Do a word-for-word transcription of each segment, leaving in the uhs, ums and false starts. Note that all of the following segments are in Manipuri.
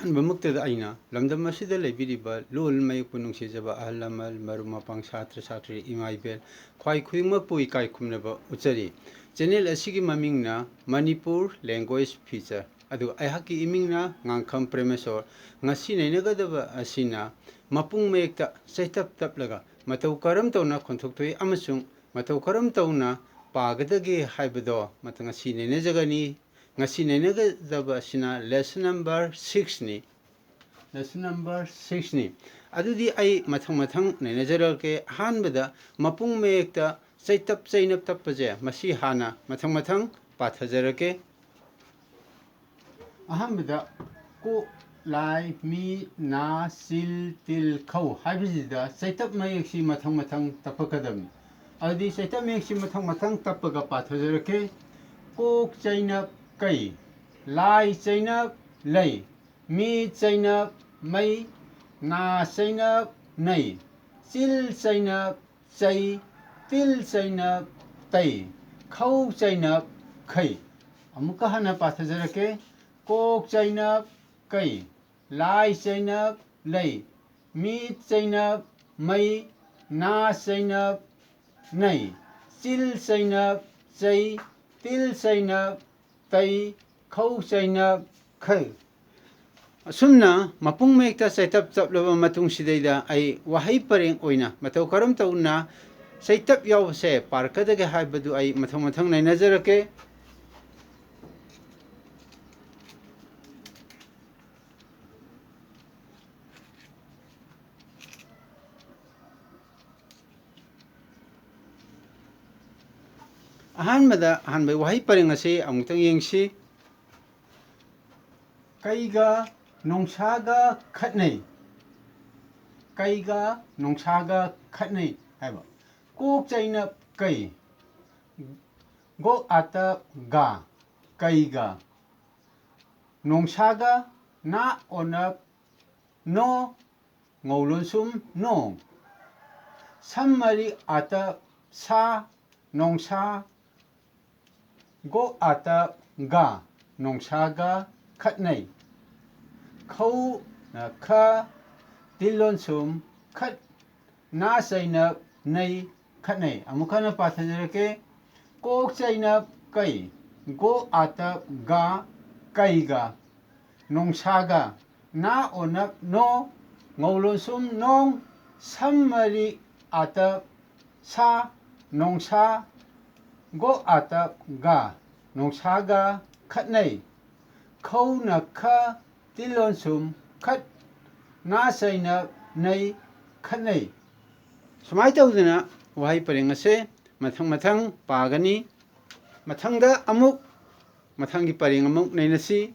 ꯑꯍꯥꯟꯕꯃꯛꯇꯗ ꯑꯩꯅ ꯂꯝꯗꯝ ꯑꯁꯤꯗ ꯂꯩꯕꯤꯔꯤꯕ ꯂꯣꯜ ꯃꯌꯦꯛꯄꯨ ꯅꯨꯡꯁꯤꯖꯕ ꯑꯍꯜ ꯂꯃꯟ, ꯃꯔꯨꯞ ꯃꯄꯥꯡ, ꯁꯥꯇ꯭ꯔ ꯁꯥꯇ꯭ꯔꯤ, ꯏꯃꯥ ꯏꯕꯦꯜ, ꯈ꯭ꯋꯥꯏ ꯈꯨꯗꯤꯡꯃꯛꯄꯨ ꯏꯀꯥꯏ ꯈꯨꯝꯅꯕ ꯎꯠꯆꯔꯤ꯫ ꯆꯦꯅꯦꯜ ꯑꯁꯤꯒꯤ ꯃꯃꯤꯡꯅ ꯃꯅꯤꯄꯨꯔ ꯂꯦꯡꯒ꯭ꯋꯦꯖ ꯐꯤꯆꯔ꯫ ꯑꯗꯨꯒ ꯑꯩꯍꯥꯛꯀꯤ ꯏꯃꯤꯡꯅ ꯉꯥꯡꯈꯝ ꯄ꯭ꯔꯦꯃꯦꯁꯣꯔ꯫ ꯉꯁꯤ ꯅꯩꯅꯒꯗꯕ ꯑꯁꯤꯅ ꯃꯄꯨꯡ ꯃꯌꯦꯛꯇ ꯆꯩꯇꯞ ꯇꯞꯂꯒ ꯃꯇꯧ ꯀꯔꯝ ꯇꯧꯅ ꯈꯣꯟꯊꯣꯛ ꯊꯣꯛꯏ ꯑꯃꯁꯨꯡ ꯃꯇꯧ ꯀꯔꯝ ꯇꯧꯅ ꯄꯥꯒꯗꯒꯦ ꯍꯥꯏꯕꯗꯣ ꯃꯇ-, ꯉꯁꯤ ꯅꯩꯅꯖꯒꯅꯤ꯫ ꯉꯁꯤ ꯅꯩꯅꯒꯗꯕ ꯑꯁꯤꯅ lesson number sixꯅꯤ꯫ Lesson number sixꯅꯤ꯫ ꯑꯗꯨꯗꯤ ꯑꯩ ꯃꯊꯪ ꯃꯊꯪ ꯅꯩꯅꯖꯔꯛꯀꯦ꯫ ꯑꯍꯥꯟꯕꯗ ꯃꯄꯨꯡ ꯃꯌꯦꯛꯇ ꯆꯩꯇꯞ ꯆꯩꯅꯞ ꯇꯞꯄꯁꯦ, ꯃꯁꯤ ꯍꯥꯟꯅ ꯃꯊꯪ ꯃꯊꯪ ꯄꯥꯊꯖꯔꯛꯀꯦ꯫ ꯑꯍꯥꯟꯕꯗ ꯀꯣꯛ, ꯂꯥꯏ, ꯃꯤ, ꯅꯥ, ꯆꯤꯜ, ꯇꯤꯜ, ꯈꯧ ꯍꯥꯏꯕꯁꯤꯗ ꯆꯩꯇꯞ ꯃꯌꯦꯛꯁꯤ ꯃꯊꯪ ꯃꯊꯪ ꯇꯞꯄꯛꯀꯗꯕꯅꯤ꯫ ꯑꯗꯨꯗꯤ ꯆꯩꯇꯞ ꯃꯌꯦꯛꯁꯤ ꯃꯊꯪ ꯃꯊꯪ ꯇꯞꯄꯒ ꯄꯥꯊꯖꯔꯛꯀꯦ꯫ ꯀꯣꯛ ꯆꯩꯅꯞ ꯀꯩ, ꯂꯥꯏ ꯆꯩꯅꯞ ꯂꯩ, ꯃꯤ ꯆꯩꯅꯞ ꯃꯩ, ꯅꯥ ꯆꯩꯅꯞ ꯅꯩ, ꯆꯤꯜ ꯆꯩꯅꯞ ꯆꯩ, ꯇꯤꯜ ꯆꯩꯅꯞ ꯇꯩ, ꯈꯧ ꯆꯩꯅꯞ ꯈꯩ꯫ ꯑꯃꯨꯛꯀ ꯍꯟꯅ ꯄꯥꯊꯖꯔꯛꯀꯦ꯫ ꯀꯣꯛ ꯆꯩꯅꯞ ꯀꯩ, ꯂꯥꯏ ꯆꯩꯅꯞ ꯂꯩ, ꯃꯤꯠ ꯆꯩꯅꯞ ꯃꯩ, ꯅꯥ ꯆꯩꯅꯞ ꯅꯩ, ꯆꯤꯜ ꯆꯩꯅꯞ ꯆꯩ, ꯇꯤꯜ ꯆꯩꯅꯞ ꯇꯩ, ꯈꯧ ꯆꯩꯅꯞ ꯈꯩ꯫ ꯑꯁꯨꯝꯅ ꯃꯄꯨꯡ ꯃꯌꯦꯛꯇ ꯆꯩꯇꯞ ꯆꯞꯂꯕ ꯃꯇꯨꯡꯁꯤꯗꯩꯗ ꯑꯩ ꯋꯥꯍꯩ ꯄꯔꯦꯡ ꯑꯣꯏꯅ ꯃꯇꯧ ꯀꯔꯝ ꯇꯧꯅ ꯆꯩꯇꯞ ꯌꯥꯎꯕꯁꯦ ꯄꯥꯔꯛꯀꯗꯒꯦ ꯍꯥꯏꯕꯗꯨ ꯑꯩ ꯃꯊꯪ ꯃꯊꯪ ꯅꯩꯅꯖꯔꯛꯀꯦ꯫ ꯑꯍꯥꯟꯕꯗ ꯑꯍꯥꯟꯕ ꯋꯥꯍꯩ ꯄꯔꯦꯡ ꯑꯁꯤ ꯑꯃꯨꯛꯇꯪ ꯌꯦꯡꯁꯤ꯫ ꯀꯩꯒ ꯅꯣꯡꯁꯥꯒ ꯈꯠꯅꯩ꯫ ꯀꯩꯒ ꯅꯣꯡꯁꯥꯒ ꯈꯠꯅꯩ ꯍꯥꯏꯕ꯫ ꯀꯣꯛ ꯆꯩꯅꯞ ꯀꯩ꯫ ꯒꯣꯛ ꯑꯥꯇꯞ ꯒ꯫ ꯀꯩꯒ꯫ ꯅꯣꯡꯁꯥꯒ꯫ ꯅꯥ ꯑꯣꯅꯞ ꯅꯣ꯫ ꯉꯧ ꯂꯣꯟꯁꯨꯝ ꯅꯣꯡ꯫ ꯁꯝ ꯃꯔꯤ ꯑꯥꯇꯞ ꯁꯥ꯫ ꯅꯣꯡꯁꯥ꯫ ꯒꯣꯛ ꯑꯥꯇꯞ ꯒ꯫ ꯅꯣꯡꯁꯥꯒ ꯈꯠꯅꯩ꯫ ꯈꯧꯅ ꯈ, ꯇꯤꯜꯂꯣꯟꯁꯨꯝ ꯈꯠ, ꯅ ꯆꯩꯅ ꯅꯩ, ꯈꯠꯅꯩ꯫ ꯑꯃꯨꯛ ꯍꯟꯅ ꯄꯥꯊꯖꯔꯛꯀꯦ꯫ ꯀꯣꯛ ꯆꯩꯅ ꯀꯩ, ꯒꯣ ꯑꯥꯇ ꯒꯥ, ꯀꯩꯒ꯫ ꯅꯣꯡꯁꯥꯒ꯫ ꯅꯥ ꯑꯣꯅ ꯅꯣ, ꯉꯧꯂꯣꯟꯁꯨꯝ ꯅꯣꯡ, ꯁꯝ ꯃꯔꯤ ꯑꯥꯇ ꯁꯥ, ꯅꯣꯡꯁꯥ, ꯒꯣ ꯑꯥꯇ ꯒꯥ, ꯅꯣꯡꯁꯥꯒ ꯈꯠꯅꯩ꯫ ꯈꯧꯅ ꯈ, ꯇꯤꯜꯂꯣꯟꯁꯨꯝ ꯈꯠ, ꯅꯥ ꯆꯩꯅ ꯅꯩ, ꯈꯠꯅꯩ꯫ ꯁꯨꯃꯥꯏꯅ ꯇꯧꯗꯅ ꯋꯥꯍꯩ ꯄꯔꯦꯡ ꯑꯁꯦ ꯃꯊꯪ ꯃꯊꯪ ꯄꯥꯒꯅꯤ꯫ ꯃꯊꯪꯗ ꯑꯃꯨꯛ ꯃꯊꯪꯒꯤ ꯄꯔꯦꯡ ꯑꯃꯨꯛ ꯅꯩꯅꯁꯤ꯫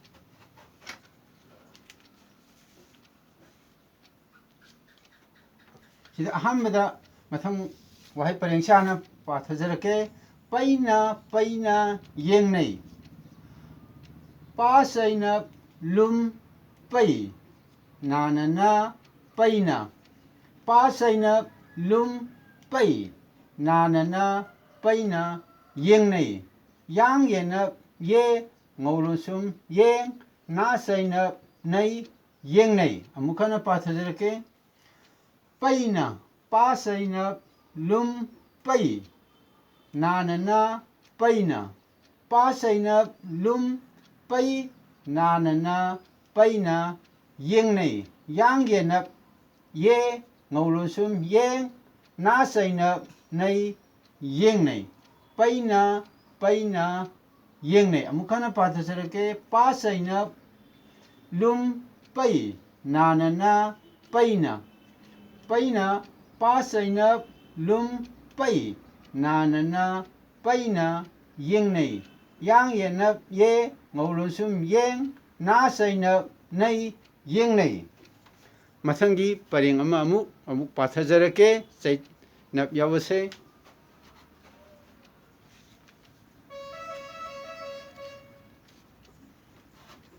ꯁꯤꯗ ꯑꯍꯥꯟꯕꯗ ꯃꯊꯪ ꯋꯥꯍꯩ ꯄꯔꯦꯡꯁꯦ ꯍꯥꯟꯅ ꯄꯥꯊꯖꯔꯛꯀꯦ꯫ ꯄꯩꯅ ꯄꯩꯅ ꯌꯦꯡꯅꯩ꯫ ꯄꯥ ꯆꯩꯅ ꯂꯨꯝ ꯄꯩ꯫ ꯅꯥꯅꯅ ꯄꯩꯅ꯫ ꯄꯥ ꯆꯩꯅ ꯂꯨꯝ ꯄꯩ꯫ ꯅꯥꯅꯅ ꯄꯩꯅ ꯌꯦꯡꯅꯩ꯫ ꯌꯥꯡ ꯌꯦꯅ ꯌꯦ, ꯉꯧꯂꯣꯟꯁꯨꯝ ꯌꯦꯡ, ꯅꯥ ꯆꯩꯅ ꯅꯩ, ꯌꯦꯡꯅꯩ꯫ ꯑꯃꯨꯛ ꯍꯟꯅ ꯄꯥꯊꯖꯔꯛꯀꯦ꯫ ꯄꯩꯅ, ꯄꯥ ꯆꯩꯅ ꯂꯨꯝ ꯄꯩ꯫ ꯅꯥꯅꯅ ꯄꯩꯅ꯫ ꯄꯥ ꯆꯩꯅ ꯂꯨꯝ ꯄꯩ꯫ ꯅꯥꯅꯅ ꯄꯩꯅ ꯌꯦꯡꯅꯩ꯫ ꯌꯥꯡ ꯌꯦꯅ ꯌꯦ, ꯉꯧꯂꯣꯟꯁꯨꯝ ꯌꯦꯡ, ꯅꯥ ꯆꯩꯅ ꯅꯩ, ꯌꯦꯡꯅꯩ꯫ ꯄꯩꯅ ꯄꯩꯅ ꯌꯦꯡꯅꯩ꯫ ꯑꯃꯨꯛ ꯍꯟꯅ ꯄꯥꯊꯖꯔꯛꯀꯦ꯫ ꯄꯥ ꯆꯩꯅ ꯂꯨꯝ ꯄꯩ꯫ ꯅꯥꯅꯅ ꯄꯩꯅ꯫ ꯄꯩꯅ, ꯄꯥ ꯆꯩꯅ ꯂꯨꯝ ꯄꯩ꯫ ꯅꯥꯅꯅ ꯄꯩꯅ ꯌꯦꯡꯅꯩ꯫ ꯌꯥꯡ ꯌꯦꯅ ꯌꯦ, ꯉꯧꯂꯣꯟꯁꯨꯝ ꯌꯦꯡ, ꯅꯥ ꯆꯩꯅ ꯅꯩ, ꯌꯦꯡꯅꯩ꯫ ꯃꯊꯪꯒꯤ ꯄꯔꯦꯡ ꯑꯃ ꯑꯃꯨꯛ ꯑꯃꯨꯛ ꯄꯥꯊꯖꯔꯛꯀꯦ꯫ ꯆꯩꯅꯞ ꯌꯥꯎꯕꯁꯦ꯫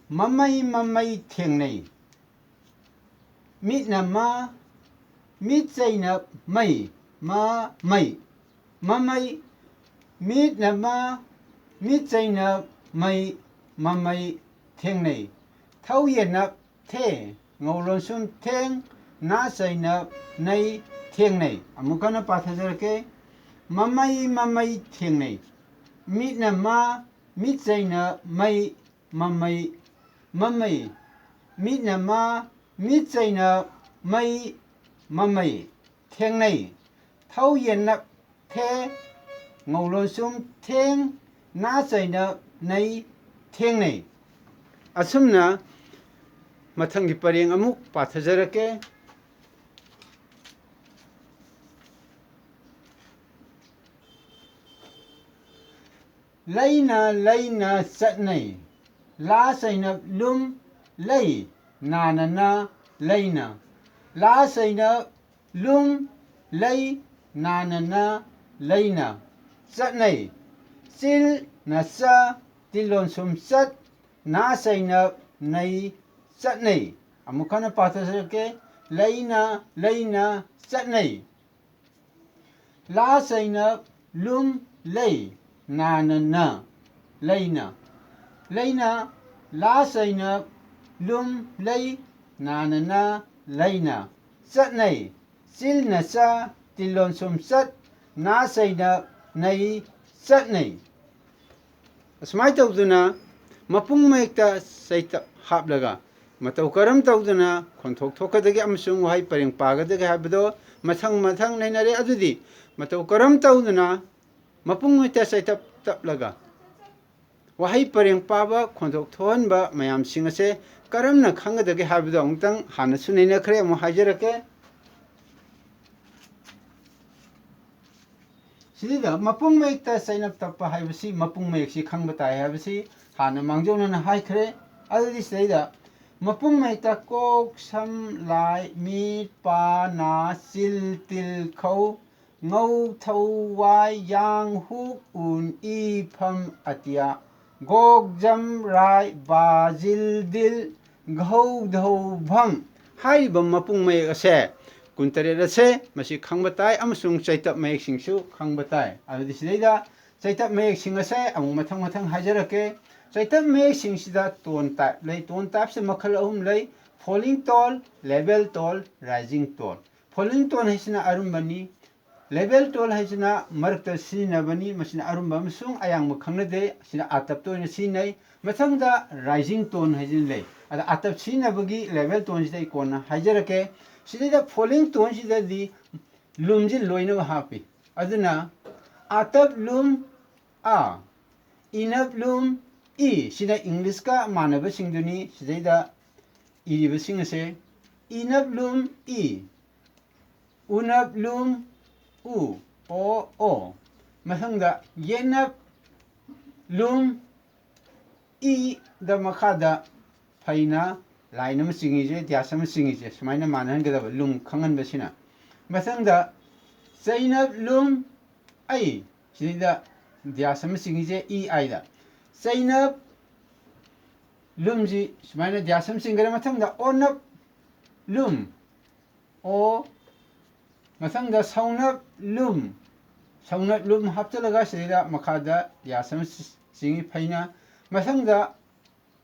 ꯃꯃꯩ ꯃꯃꯩ ꯊꯦꯡꯅꯩ꯫ ꯃꯤꯠꯅ ꯃ, ꯃꯤꯠ ꯆꯩꯅ ꯃꯩ, ꯃ, ꯃꯩ꯫ ꯃꯃꯩ, ꯃꯤꯠꯅ ꯃ, ꯃꯤꯠ ꯆꯩꯅ ꯃꯩ, ꯃꯃꯩ ꯊꯦꯡꯅꯩ꯫ ꯊꯧ ꯌꯦꯅ ꯊꯦ, ꯉꯧ ꯂꯣꯟꯁꯨꯝ ꯊꯦꯡ, ꯅ ꯆꯩꯅ ꯅꯩ, ꯊꯦꯡꯅꯩ꯫ ꯑꯃꯨꯛ ꯍꯟꯅ ꯄꯥꯊꯖꯔꯛꯀꯦ꯫ ꯃꯃꯩ ꯃꯃꯩ ꯊꯦꯡꯅꯩ꯫ ꯃꯤꯠꯅ ꯃꯥ, ꯃꯤꯠ ꯆꯩꯅ ꯃꯩ, ꯃꯃꯩ, ꯃꯃꯩ꯫ ꯃꯤꯠꯅ ꯃꯥ, ꯃꯤꯠ ꯆꯩꯅ ꯃꯩ, ꯃꯃꯩ꯫ ꯊꯦꯡꯅꯩ꯫ ꯊꯧ ꯌꯦꯟꯅꯞ ꯊꯦ, ꯉꯧ ꯂꯣꯟꯁꯨꯝ ꯊꯦꯡ, ꯅ ꯆꯩꯅ ꯅꯩ, ꯊꯦꯡꯅꯩ꯫ ꯑꯁꯨꯝꯅ ꯃꯊꯪꯒꯤ ꯄꯔꯦꯡ ꯑꯃꯨꯛ ꯄꯥꯊꯖꯔꯛꯀꯦ꯫ ꯂꯩꯅ ꯂꯩꯅ ꯆꯠꯅꯩ꯫ ꯂꯥ ꯆꯩꯅꯞ ꯂꯨꯝ ꯂꯩ, ꯅꯥꯅ ꯅ ꯂꯩꯅ꯫ ꯂꯥ ꯆꯩꯅꯞ ꯂꯨꯝ ꯂꯩ, ꯅꯥꯅ ꯅ ꯂꯩꯅ꯫ ꯆꯠꯅꯩ꯫ ꯆꯤꯜ ꯅ ꯆ, ꯇꯤꯜ ꯂꯣꯟꯁꯨꯝ ꯆꯠ, ꯅꯥ ꯆꯩꯅꯞ ꯅꯩ, ꯆꯠꯅꯩ꯫ ꯑꯃꯨꯛ ꯍꯟꯅ ꯄꯥꯊꯖꯔꯛꯀꯦ꯫ ꯂꯩꯅ ꯂꯩꯅ ꯆꯠꯅꯩ꯫ ꯂꯥ ꯆꯩꯅꯞ ꯂꯨꯝ ꯂꯩ, ꯅꯥꯅ ꯅ ꯂꯩꯅ꯫ ꯂꯩꯅ꯫ ꯂꯥ ꯆꯩꯅꯞ ꯂꯨꯝ ꯂꯩ, ꯅꯥꯅ ꯅ ꯂꯩꯅ꯫ ꯆꯠꯅꯩ꯫ ꯆꯤꯜꯅ ꯆ, ꯇꯤꯜ ꯂꯣꯟꯁꯨꯝ ꯆꯠ, ꯅꯥ ꯆꯩꯅꯞ ꯅꯩ, ꯆꯠꯅꯩ꯫ ꯑꯁꯨꯃꯥꯏꯅ ꯇꯧꯗꯨꯅ ꯃꯄꯨꯡ ꯃꯌꯦꯛꯇ ꯆꯩꯇꯞ ꯍꯥꯞꯂꯒ ꯃꯇꯧ ꯀꯔꯝ ꯇꯧꯗꯨꯅ ꯈꯣꯟꯊꯣꯛ ꯊꯣꯛꯀꯗꯒꯦ ꯑꯃꯁꯨꯡ ꯋꯥꯍꯩ ꯄꯔꯦꯡ ꯄꯥꯒꯗꯒꯦ ꯍꯥꯏꯕꯗꯣ ꯃꯊꯪ ꯃꯊꯪ ꯅꯩꯅꯔꯦ꯫ ꯑꯗꯨꯗꯤ ꯃꯇꯧ ꯀꯔꯝ ꯇꯧꯗꯨꯅ ꯃꯄꯨꯡ ꯃꯌꯦꯛꯇ ꯆꯩꯇꯞ ꯇꯞꯂꯒ ꯋꯥꯍꯩ ꯄꯔꯦꯡ ꯄꯥꯕ, ꯈꯣꯟꯊꯣꯛ ꯊꯣꯛꯍꯟꯕ ꯃꯌꯥꯝꯁꯤꯡ ꯑꯁꯦ ꯀꯔꯝꯅ ꯈꯪꯒꯗꯒꯦ ꯍꯥꯏꯕꯗꯣ ꯑꯃꯨꯛꯇꯪ ꯍꯥꯟꯅꯁꯨ ꯅꯩꯅꯈ꯭ꯔꯦ, ꯑꯃꯨꯛ ꯍꯥꯏꯖꯔꯛꯀꯦ꯫ ꯁꯤꯗꯩꯗ ꯃꯄꯨꯡ ꯃꯌꯦꯛꯇ ꯆꯩꯅꯞ ꯇꯞꯄ ꯍꯥꯏꯕꯁꯤ ꯃꯄꯨꯡ ꯃꯌꯦꯛꯁꯤ ꯈꯪꯕ ꯇꯥꯏ ꯍꯥꯏꯕꯁꯤ ꯍꯥꯟꯅ ꯃꯥꯡꯖꯧꯅꯅ ꯍꯥꯏꯈ꯭ꯔꯦ꯫ ꯑꯗꯨꯗꯤ ꯁꯤꯗꯩꯗ ꯃꯄꯨꯡ ꯃꯌꯦꯛꯇ ꯀꯣꯛ, ꯁꯝ, ꯂꯥꯏ, ꯃꯤꯠ, ꯄꯥ, ꯅꯥ, ꯆꯤꯜ, ꯇꯤꯜ, ꯈꯧ, ꯉꯧ, ꯊꯧ, ꯋꯥꯏ, ꯌꯥꯡ, ꯍꯨꯛ, ꯎꯟ, ꯏ, ꯐꯝ, ꯑꯇꯤꯌꯥ, ꯒꯣꯛ, ꯖꯝ, ꯔꯥꯏ, ꯕꯥ, ꯖꯤꯜ, ꯗꯤꯜ, ꯘꯧ, ꯙꯧ, ꯚꯝ ꯍꯥꯏꯔꯤꯕ ꯃꯄꯨꯡ ꯃꯌꯦꯛ ꯑꯁꯦ ꯀꯨꯟꯇꯔꯦꯠ ꯑꯁꯦ ꯃꯁꯤ ꯈꯪꯕ ꯇꯥꯏ ꯑꯃꯁꯨꯡ ꯆꯩꯇꯞ ꯃꯌꯦꯛꯁꯤꯡꯁꯨ ꯈꯪꯕ ꯇꯥꯏ꯫ ꯑꯗꯨꯗꯤ ꯁꯤꯗꯩꯗ ꯆꯩꯇꯞ ꯃꯌꯦꯛꯁꯤꯡ ꯑꯁꯦ ꯑꯃꯨꯛ ꯃꯊꯪ ꯃꯊꯪ ꯍꯥꯏꯖꯔꯛꯀꯦ꯫ ꯆꯩꯇꯞ ꯃꯌꯦꯛꯁꯤꯡꯁꯤꯗ tone type ꯂꯩ꯫ Tone typeꯁꯦ ꯃꯈꯜ ꯑꯍꯨꯝ ꯂꯩ꯫ Falling tone, level tone, rising tone. Falling tone ꯍꯥꯏꯁꯤꯅ ꯑꯔꯨꯝꯕꯅꯤ, level tone ꯍꯥꯏꯁꯤꯅ ꯃꯔꯛꯇ ꯁꯤꯖꯤꯟꯅꯕꯅꯤ, ꯃꯁꯤꯅ ꯑꯔꯨꯝꯕ ꯑꯃꯁꯨꯡ ꯑꯌꯥꯡꯕ ꯈꯪꯅꯗꯦ, ꯁꯤꯅ octave ꯇ ꯑꯣꯏꯅ ꯁꯤꯖꯤꯟꯅꯩ꯫ ꯃꯊꯪꯗ rising tone ꯍꯥꯏꯁꯤꯅ ꯂꯩ꯫ ꯑꯗ octave ꯁꯤꯖꯤꯟꯅꯕꯒꯤ level tone ꯁꯤꯗ ꯑꯩ ꯀꯣꯟꯅ ꯍꯥꯏꯖꯔꯛꯀꯦ꯫ ꯁꯤꯗꯩꯗ falling tone ꯁꯤꯗꯗꯤ ꯂꯨꯝꯁꯤ ꯂꯣꯏꯅꯃꯛ ꯍꯥꯞꯄꯤ꯫ ꯑꯗꯨꯅ octave ꯂꯨꯝ ꯑ, ꯏꯅꯞ ꯂꯨꯝ ꯏ, ꯁꯤꯅ English ꯀ ꯃꯥꯟꯅꯕꯁꯤꯡꯗꯨꯅꯤ ꯁꯤꯗꯩꯗ ꯏꯔꯤꯕꯁꯤꯡ ꯑꯁꯦ꯫ ꯏꯅꯞ ꯂꯨꯝ ꯏ, ꯎꯅꯞ ꯂꯨꯝ ꯎ, ꯑꯣ, ꯑꯣ꯫ ꯃꯊꯪꯗ ꯌꯦꯠꯅꯞ ꯂꯨꯝ ꯏ ꯗ ꯃꯈꯥꯗ ꯐꯩꯅ line ꯑꯃ ꯆꯤꯡꯉꯤꯁꯦ, dash ꯑꯃ ꯆꯤꯡꯉꯤꯁꯦ, ꯁꯨꯃꯥꯏꯅ ꯃꯥꯟꯅꯍꯟꯒꯗꯕ ꯂꯨꯝ ꯈꯪꯍꯟꯕꯁꯤꯅ꯫ ꯃꯊꯪꯗ ꯆꯩꯅꯞ ꯂꯨꯝ ꯑꯩ, ꯁꯤꯗꯩꯗ dash ꯑꯃ ꯆꯤꯡꯉꯤꯁꯦ E I ꯗ꯫ ꯆꯩꯅꯞ ꯂꯨꯝꯁꯤ ꯁꯨꯃꯥꯏꯅ dash ꯑꯃ ꯆꯤꯡꯈ꯭ꯔꯦ꯫ ꯃꯊꯪꯗ ꯑꯣꯅꯞ ꯂꯨꯝ, ꯑꯣ꯫ ꯃꯊꯪꯗ ꯁꯧꯅꯞ ꯂꯨꯝ, ꯁꯧꯅꯞ ꯂꯨꯝ ꯍꯥꯞꯆꯤꯜꯂꯒ ꯁꯤꯗꯩꯗ ꯃꯈꯥꯗ dash ꯑꯃ ꯆꯤꯡꯉꯤ ꯐꯩꯅ꯫ ꯃꯊꯪꯗ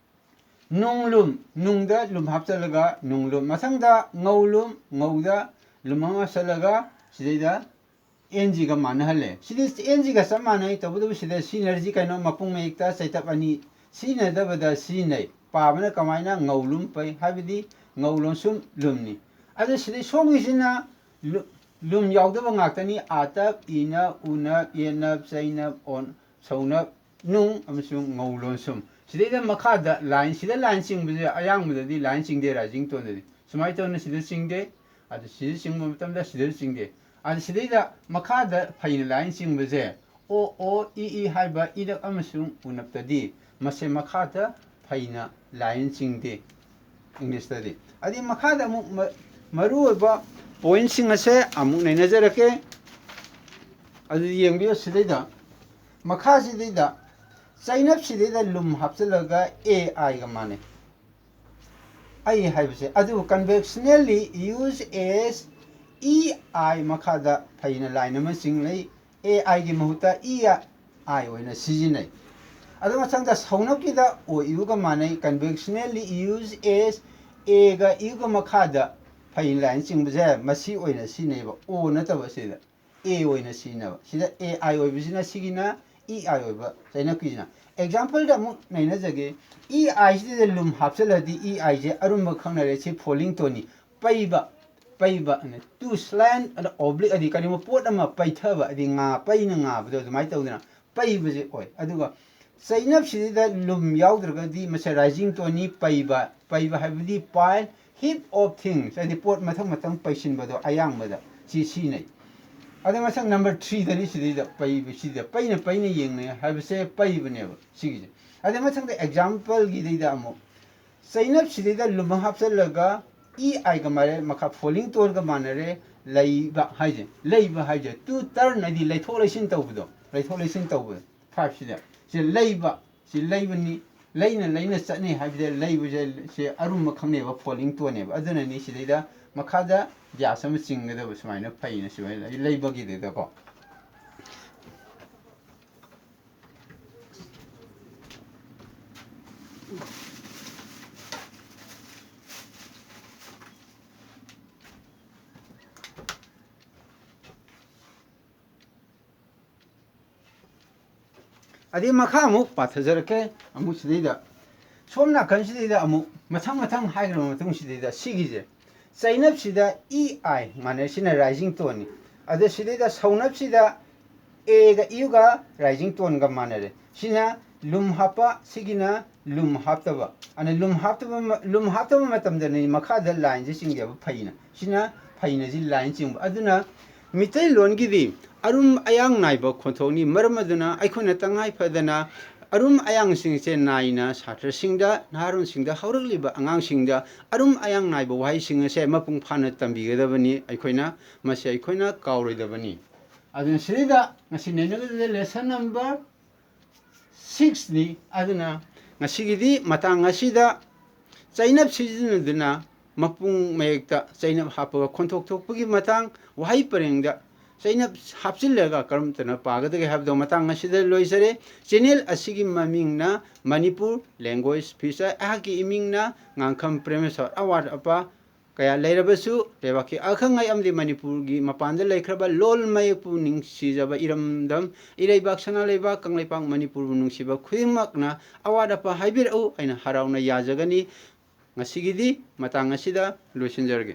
ꯅꯨꯡꯂꯨꯝ, ꯅꯨꯡꯗ ꯂꯨꯝ ꯍꯥꯞꯆꯤꯜꯂꯒ ꯅꯨꯡꯂꯨꯝ꯫ ꯃꯊꯪꯗ ꯉꯧꯂꯨꯝ, ꯉꯧꯗ ꯂꯨꯝ ꯑꯃ ꯍꯥꯞꯆꯤꯜꯂꯒ ꯁꯤꯗꯩꯗ N G ꯒ ꯃꯥꯟꯅꯍꯜꯂꯦ꯫ ꯁꯤꯗꯤ N G ꯒ ꯆꯞ ꯃꯥꯟꯅꯩ, ꯇꯧꯕꯇꯕꯨ ꯁꯤꯗ ꯁꯤꯖꯤꯟꯅꯔꯤꯁꯤ ꯀꯩꯅꯣ? ꯃꯄꯨꯡ ꯃꯌꯦꯛꯇ ꯆꯩꯇꯞ ꯑꯅꯤ ꯁꯤꯖꯤꯟꯅꯗꯕꯗ ꯁꯤꯖꯤꯟꯅꯩ꯫ ꯄꯥꯕꯅ ꯀꯃꯥꯏꯅ? ꯉꯧꯂꯨꯝ ꯐꯩ, ꯍꯥꯏꯕꯗꯤ ꯉꯧ ꯂꯣꯟꯁꯨꯝ ꯂꯨꯝꯅꯤ꯫ ꯑꯗꯨ ꯁꯤꯗꯩ ꯁꯣꯝꯒꯤꯁꯤꯅ ꯂꯨ-, ꯂꯨꯝ ꯌꯥꯎꯗꯕ ꯉꯥꯛꯇꯅꯤ꯫ ꯑꯥꯇꯞ, ꯏꯅꯞ, ꯎꯅꯞ, ꯌꯦꯠꯅꯞ, ꯆꯩꯅꯞ, ꯑꯣꯟ-, ꯁꯧꯅꯞ, ꯅꯨꯡ ꯑꯃꯁꯨꯡ ꯉꯧ ꯂꯣꯟꯁꯨꯝ꯫ ꯁꯤꯗꯩꯗ ꯃꯈꯥꯗ line, ꯁꯤꯗ line ꯆꯤꯡꯕꯁꯦ ꯑꯌꯥꯡꯕꯗꯗꯤ line ꯆꯤꯡꯗꯦ, rising tone ꯗꯗꯤ꯫ ꯁꯨꯃꯥꯏꯅ ꯇꯧꯗꯅ ꯁꯤꯗ ꯆꯤꯡꯗꯦ, ꯑꯗꯨ ꯁꯤꯗ ꯆꯤꯡꯕ ꯃꯇꯝꯗ ꯁꯤꯗ ꯆꯤꯡꯗꯦ꯫ ꯑꯗꯨ ꯁꯤꯗꯩꯗ ꯃꯈꯥꯗ ꯐꯩꯅ line ꯆꯤꯡꯕꯁꯦ, ꯑꯣ, ꯑꯣ, ꯏ, ꯏ ꯍꯥꯏꯕ ꯏꯅꯞ ꯑꯃꯁꯨꯡ ꯎꯅꯞꯇꯗꯤ ꯃꯁꯦ ꯃꯈꯥꯗ ꯐꯩꯅ line ꯆꯤꯡꯗꯦ꯫ English ꯇꯗꯤ꯫ ꯑꯗꯨꯗꯤ ꯃꯈꯥꯗ ꯑꯃꯨꯛ ꯃ-, ꯃꯔꯨꯑꯣꯏꯕ point ꯁꯤꯡ ꯑꯁꯦ ꯑꯃꯨꯛ ꯅꯩꯅꯖꯔꯛꯀꯦ꯫ ꯑꯗꯨꯗꯤ ꯌꯦꯡꯕꯤꯌꯨ ꯁꯤꯗꯩꯗ, ꯃꯈꯥꯁꯤꯗꯩꯗ ꯆꯩꯅꯞꯁꯤꯗꯩꯗ ꯂꯨꯝ ꯍꯥꯞꯆꯤꯜꯂꯒ A I ꯒ ꯃꯥꯟꯅꯩ꯫ ꯑꯩ ꯍꯥꯏꯕꯁꯦ꯫ ꯑꯗꯨꯕꯨ conventionally use as E I ꯃꯈꯥꯗ ꯐꯩꯅ line ꯑꯃ ꯆꯤꯡꯅꯩ꯫ A I ꯒꯤ ꯃꯍꯨꯠꯇ E I ꯑꯣꯏꯅ ꯁꯤꯖꯤꯟꯅꯩ꯫ ꯑꯗꯨ ꯃꯊꯪꯗ ꯁꯧꯅꯞꯀꯤꯗ ꯑꯣ ꯏꯌꯨꯒ ꯃꯥꯟꯅꯩ, conventionally use as ꯑꯦꯒ ꯏꯒ ꯃꯈꯥꯗ ꯐꯩ ꯂꯥꯏꯟ ꯆꯤꯡꯕꯁꯦ ꯃꯁꯤ ꯑꯣꯏꯅ ꯁꯤꯖꯤꯟꯅꯩꯕ, ꯑꯣ ꯅꯠꯇꯕ ꯁꯤꯗ꯫ ꯑꯦ ꯑꯣꯏꯅ ꯁꯤꯖꯤꯟꯅꯕ꯫ ꯁꯤꯗ ꯑꯦ ꯑꯥꯏ ꯑꯣꯏꯕꯁꯤꯅ ꯁꯤꯒꯤꯅ ꯏ ꯑꯥꯏ ꯑꯣꯏꯕ ꯆꯩꯅꯞꯀꯤꯁꯤꯅ꯫ ꯑꯦꯛꯖꯥꯝꯄꯜꯗ ꯑꯃꯨꯛ ꯅꯩꯅꯖꯒꯦ꯫ ꯏ ꯑꯥꯏꯁꯤꯗ ꯂꯨꯝ ꯍꯥꯞꯆꯤꯜꯂꯗꯤ ꯏ ꯑꯥꯏꯁꯦ ꯑꯔꯨꯝꯕ ꯈꯪꯅꯔꯦ, ꯁꯤ ꯐꯣꯂꯤꯡ ꯇꯣꯟꯅꯤ꯫ ꯄꯩꯕ, ꯄꯩꯕ, ꯇꯨ ꯁ꯭ꯂꯦꯟ ꯑꯗ ꯑꯣꯕ꯭ꯂꯤꯛ ꯑꯗꯤ ꯀꯔꯤꯒꯨꯝꯕ ꯄꯣꯠ ꯑꯃ ꯄꯩꯊꯕ ꯑꯗꯤ ꯉꯥ, ꯄꯩꯅ ꯉꯥꯕꯗꯣ ꯑꯗꯨꯃꯥꯏꯅ ꯇꯧꯗꯅ ꯄꯩꯕꯁꯦ ꯑꯣꯏ꯫ ꯑꯗꯨꯒ ꯆꯩꯅꯞꯁꯤꯗ ꯂꯨꯝ ꯌꯥꯎꯗ꯭ꯔꯒꯗꯤ ꯃꯁꯦ ꯔꯥꯏꯖꯤꯡ ꯇꯣꯟꯅꯤ꯫ ꯄꯩꯕ, ꯄꯩꯕ ꯍꯥꯏꯕꯗꯤ pile, heap of things, ꯍꯥꯏꯗꯤ ꯄꯣꯠ ꯃꯊꯪ ꯃꯊꯪ ꯄꯩꯁꯤꯟꯕꯗꯣ ꯑꯌꯥꯡꯕꯗ ꯁꯤ ꯁꯤꯖꯤꯟꯅꯩ꯫ ꯑꯗ ꯃꯊꯪ ꯅꯝꯕꯔ ꯊ꯭ꯔꯤꯗꯅꯤ ꯁꯤꯗꯩꯗ ꯄꯩꯕꯁꯤꯗ ꯄꯩꯅ ꯄꯩꯅ ꯌꯦꯡꯅꯩ ꯍꯥꯏꯕꯁꯦ ꯄꯩꯕꯅꯦꯕ ꯁꯤꯒꯤꯁꯦ꯫ ꯑꯗ ꯃꯊꯪꯗ ꯑꯦꯛꯖꯥꯝꯄꯜꯒꯤꯗꯩꯗ ꯑꯃꯨꯛ ꯆꯩꯅꯞꯁꯤꯗꯩꯗ ꯂꯨꯝ ꯍꯥꯞꯆꯜꯂꯒ ꯏ ꯑꯥꯏꯒ ꯃꯥꯟꯅꯔꯦ, ꯃꯈꯥ ꯐꯣꯂꯤꯡ ꯇꯣꯟꯒ ꯃꯥꯟꯅꯔꯦ, ꯂꯩꯕ ꯍꯥꯏꯁꯦ, ꯂꯩꯕ ꯍꯥꯏꯁꯦ ꯇꯨ ꯇꯔꯟ ꯍꯥꯏꯗꯤ ꯂꯩꯊꯣꯛ ꯂꯩꯁꯤꯟ ꯇꯧꯕꯗꯣ, ꯂꯩꯊꯣꯛ ꯂꯩꯁꯤꯟ ꯇꯧꯕꯗꯣ꯫ ꯐꯥꯏꯚꯁꯤꯗ ꯁꯤ ꯂꯩꯕ, ꯁꯤ ꯂꯩꯕꯅꯤ, ꯂꯩꯅ ꯂꯩꯅ ꯆꯠꯅꯩ ꯍꯥꯏꯕꯁꯦ ꯂꯩꯕꯁꯦ ꯁꯤ ꯑꯔꯨꯝꯕ ꯈꯪꯅꯦꯕ, ꯐꯣꯂꯤꯡ ꯇꯣꯟꯅꯦꯕ꯫ ꯑꯗꯨꯅꯅꯤ ꯁꯤꯗꯩꯗ ꯃꯈꯥꯗ ꯗ꯭ꯌꯥꯁ ꯑꯃ ꯆꯤꯡꯒꯗꯕ ꯁꯨꯃꯥꯏꯅ ꯐꯩꯅ ꯁꯨꯃꯥꯏꯅ ꯂꯩ-, ꯂꯩꯕꯒꯤꯗꯨꯗꯀꯣ꯫ ꯑꯗꯩ ꯃꯈꯥ ꯑꯃꯨꯛ ꯄꯥꯊꯖꯔꯛꯀꯦ꯫ ꯑꯃꯨꯛ ꯁꯤꯗꯩꯗ ꯁꯣꯝ ꯅꯥꯀꯟꯁꯤꯗꯩꯗ ꯑꯃꯨꯛ ꯃꯊꯪ ꯃꯊꯪ ꯍꯥꯏꯈ꯭ꯔꯕ ꯃꯇꯨꯡ ꯁꯤꯗꯩꯗ ꯁꯤꯒꯤꯁꯦ ꯆꯩꯅꯞꯁꯤꯗ ꯏ ꯑꯥꯏ ꯃꯥꯟꯅꯩ, ꯁꯤꯅ ꯔꯥꯏꯖꯤꯡ ꯇꯣꯟꯅꯤ꯫ ꯑꯗ ꯁꯤꯗꯩꯗ ꯁꯧꯅꯞꯁꯤꯗ ꯑꯦꯒ ꯏꯒ ꯔꯥꯏꯖꯤꯡ ꯇꯣꯟꯒ ꯃꯥꯟꯅꯔꯦ꯫ ꯁꯤꯅ ꯂꯨꯝ ꯍꯥꯞꯄ, ꯁꯤꯒꯤꯅ ꯂꯨꯝ ꯍꯥꯞꯇꯕ꯫ ꯑꯗꯨꯅ ꯂꯨꯝ ꯍꯥꯞꯇꯕ ꯃ-, ꯂꯨꯝ ꯍꯥꯞꯇꯕ ꯃꯇꯝꯗꯅꯤ ꯃꯈꯥꯗ ꯂꯥꯏꯟꯁꯦ ꯆꯤꯡꯖꯕ ꯐꯩꯅ꯫ ꯁꯤꯅ ꯐꯩꯅ ꯁꯤ ꯂꯥꯏꯟ ꯆꯤꯡꯕ꯫ ꯑꯗꯨꯅ ꯃꯤꯇꯩꯂꯣꯟꯒꯤꯗꯤ ꯑꯔꯨꯝ ꯑꯌꯥꯡ ꯅꯥꯏꯕ ꯈꯣꯟꯊꯣꯛꯅꯤ꯫ ꯃꯔꯝ ꯑꯗꯨꯅ ꯑꯩꯈꯣꯏꯅ ꯇꯉꯥꯏ ꯐꯗꯅ ꯑꯔꯨꯝ ꯑꯌꯥꯡꯁꯤꯡꯁꯦ ꯅꯥꯏꯅ ꯁꯥꯇ꯭ꯔꯁꯤꯡꯗ, ꯅꯍꯥꯔꯣꯜꯁꯤꯡꯗ, ꯍꯧꯔꯛꯂꯤꯕ ꯑꯉꯥꯡꯁꯤꯡꯗ ꯑꯔꯨꯝ ꯑꯌꯥꯡ ꯅꯥꯏꯕ ꯋꯥꯍꯩꯁꯤꯡ ꯑꯁꯦ ꯃꯄꯨꯡ ꯐꯥꯅ ꯇꯝꯕꯤꯒꯗꯕꯅꯤ꯫ ꯑꯩꯈꯣꯏꯅ ꯃꯁꯤ ꯑꯩꯈꯣꯏꯅ ꯀꯥꯎꯔꯣꯏꯗꯕꯅꯤ꯫ ꯑꯗꯨꯅ ꯁꯤꯗꯩꯗ ꯉꯁꯤ ꯅꯩꯅꯒꯗꯕ ꯂꯦꯁꯟ ꯅꯝꯕꯔ ꯁꯤꯛꯁꯅꯤ꯫ ꯑꯗꯨꯅ ꯉꯁꯤꯒꯤꯗꯤ ꯃꯇꯥꯡ ꯑꯁꯤꯗ ꯆꯩꯅꯞ ꯁꯤꯖꯤꯟꯅꯗꯨꯅ ꯃꯄꯨꯡ ꯃꯌꯦꯛꯇ ꯆꯩꯅꯞ ꯍꯥꯞꯄꯒ ꯈꯣꯟꯊꯣꯛ ꯊꯣꯛꯄꯒꯤ ꯃꯇꯥꯡ, ꯋꯥꯍꯩ ꯄꯔꯦꯡꯗ ꯆꯩꯅ ꯍꯥꯞꯆꯤꯜꯂꯒ ꯀꯔꯝꯇꯅ ꯄꯥꯒꯗꯒꯦ ꯍꯥꯏꯕꯗꯣ ꯃꯇꯥꯡ ꯑꯁꯤꯗ ꯂꯣꯏꯖꯔꯦ꯫ ꯆꯦꯅꯦꯜ ꯑꯁꯤꯒꯤ ꯃꯃꯤꯡꯅ ꯃꯅꯤꯄꯨꯔ ꯂꯦꯡꯒ꯭ꯋꯦꯖ ꯐꯤꯆꯔ, ꯑꯩꯍꯥꯛꯀꯤ ꯏꯃꯤꯡꯅ ꯉꯥꯡꯈꯝ ꯄ꯭ꯔꯦꯃꯦꯁꯣꯔ꯫ ꯑꯋꯥꯠ ꯑꯄꯥ ꯀꯌꯥ ꯂꯩꯔꯕꯁꯨ, ꯂꯩꯕꯥꯛꯀꯤ ꯑꯈꯪ ꯑꯍꯩ ꯑꯃꯗꯤ ꯃꯅꯤꯄꯨꯔꯒꯤ ꯃꯄꯥꯟꯗ ꯂꯩꯈ꯭ꯔꯕ ꯂꯣꯜ ꯃꯌꯦꯛꯄꯨ ꯅꯨꯡꯁꯤꯖꯕ ꯏꯔꯝꯗꯝ ꯏꯔꯩꯕꯥꯛ ꯁꯅꯥ ꯂꯩꯕꯥꯛ ꯀꯪꯂꯩꯄꯥꯛ ꯃꯅꯤꯄꯨꯔꯕꯨ ꯅꯨꯡꯁꯤꯕ ꯈꯨꯗꯤꯡꯃꯛꯅ ꯑꯋꯥꯠ ꯑꯄꯥ ꯍꯥꯏꯕꯤꯔꯛꯎ, ꯑꯩꯅ ꯍꯔꯥꯎꯅ ꯌꯥꯖꯒꯅꯤ꯫ ꯉꯁꯤꯒꯤꯗꯤ ꯃꯇꯥꯡ ꯑꯁꯤꯗ ꯂꯣꯏꯁꯤꯟꯖꯔꯒꯦ꯫